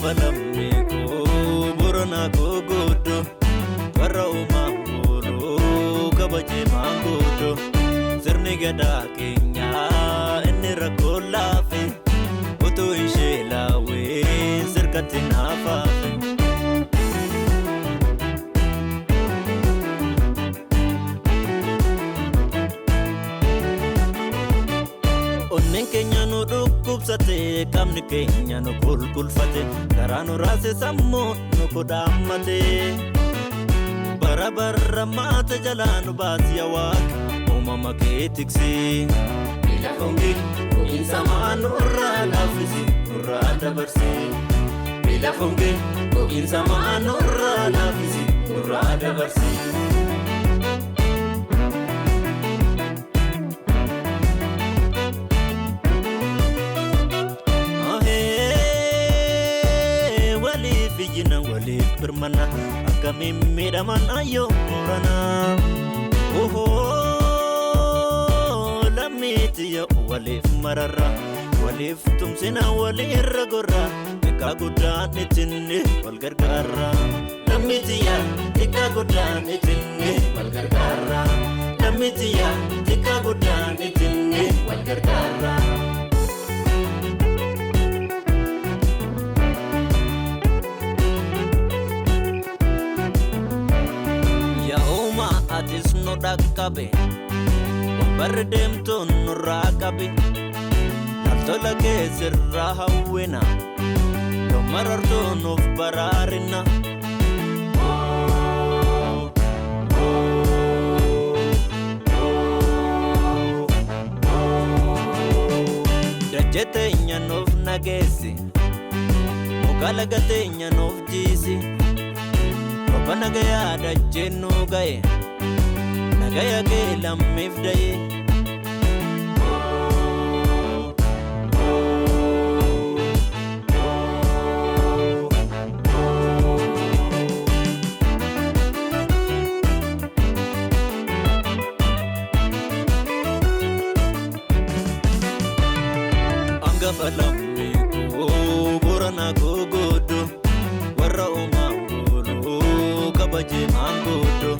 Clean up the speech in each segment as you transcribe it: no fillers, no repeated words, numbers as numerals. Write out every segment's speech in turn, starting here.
Hangafa lammii koo Booranaa koo guddoo warra uumaan booluu kabajee maanguddoo sirni gadaa keenyaa inni rakkoo laafe utuu ishee laawwee sirkatti naafaafe. Onneen keenya nu dhukkubsate, qaamni keenya nu kulkulfate, garaa nu raase, sammuu nu kudhaammate. Bara barra maata jalaa nu baasi yaa Waaqa, uumama kee tiksi. Miila hongee gogiinsa maa nurraa laaffisi, nurraa dabarsi. Miila hongee gogiinsa maa nurraa laaffisi, nurraa dabarsi. Ahee, waliif iyyina, waliif birmana, akkamiin miidhaman ayyoo Booranaa. Ohoo, lammiitiyya waliif mararra, waliif tumsina, walirra gorra, xiqqaa guddaan itinni wal gargaarra. Lammiitiyya xiqqaa guddaan itinni wal gargaarra. Lammiitiyya xiqqaa guddaan itinni wal gargaarra. Yaa uumaa atis nu dhaqqabe, barri deemtuun nurraa qabe, laaltola keessirraa hawwina, lommarartuu nuuf baraarina. Dachee teenya nuuf nageessi, muka laga teenya nuuf jiisi. Roba nagayaa dacheen nuu ga'e, nagaya kee lammiif da'e. Hangafa lammii koo Booranaa koo guddoo warra uumaan booluu kabajee maanguddoo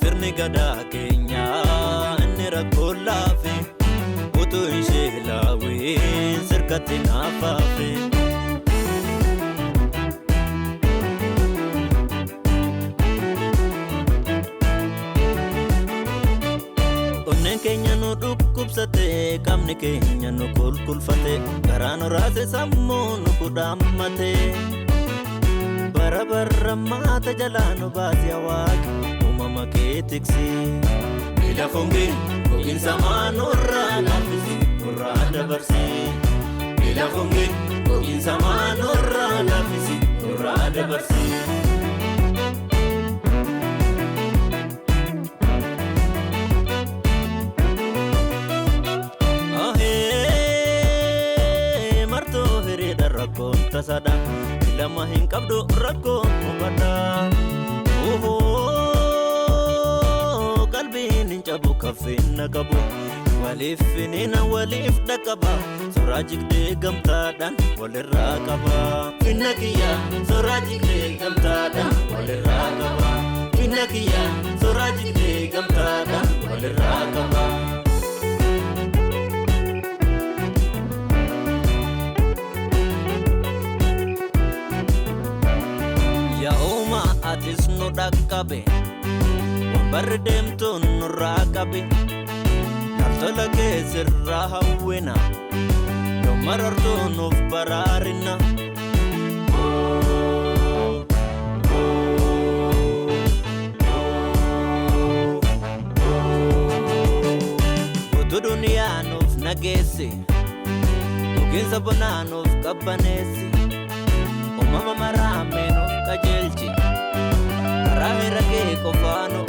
sirni gadaa keenyaa inni rakkoo laafe utuu ishee laawwee sirkatti naafaafe. Onneen keenya nu dhukkubsate, qaamni keenya nu kulkulfate, garaa nu raase, sammuu nu kudhaammate. Bara barra maata jalaa nu baasi yaa Waaqa, uumama kee tiksi. Miila fongee gogiinsa maa nurraa laaffisi, nurraa dabarsi. Miila fongee gogiinsa maa nurraa laaffisi, nurraa dabarsi. Ahee, martoo hiriidha rakkoon tasadha, lama hin qabdu rakkoon hubadha. Ohoo, qalbiin hin cabu kaffeena qabu, waliif finiina waliif dhaqaba, soraa jigdee gamtaadhaan walirraa qaba. Finna kiyya soraa jigdee gamtaadhaan walirraa qaba. Finna kiyya soraa jigdee gamtaadhaan walirraa qaba. Yaa uumaa atis nu dhaqqabe, barri deemtuun nurraa qabe, laaltola keessirraa hawwina, lommarartuu nuuf baraarina. Guutuu duniyaa nuuf nageessi, gogiinsa bonaa nuuf qabbaneessi. Uumama maraamee nuuf qajeelchi, karaa herra kee qofaa nu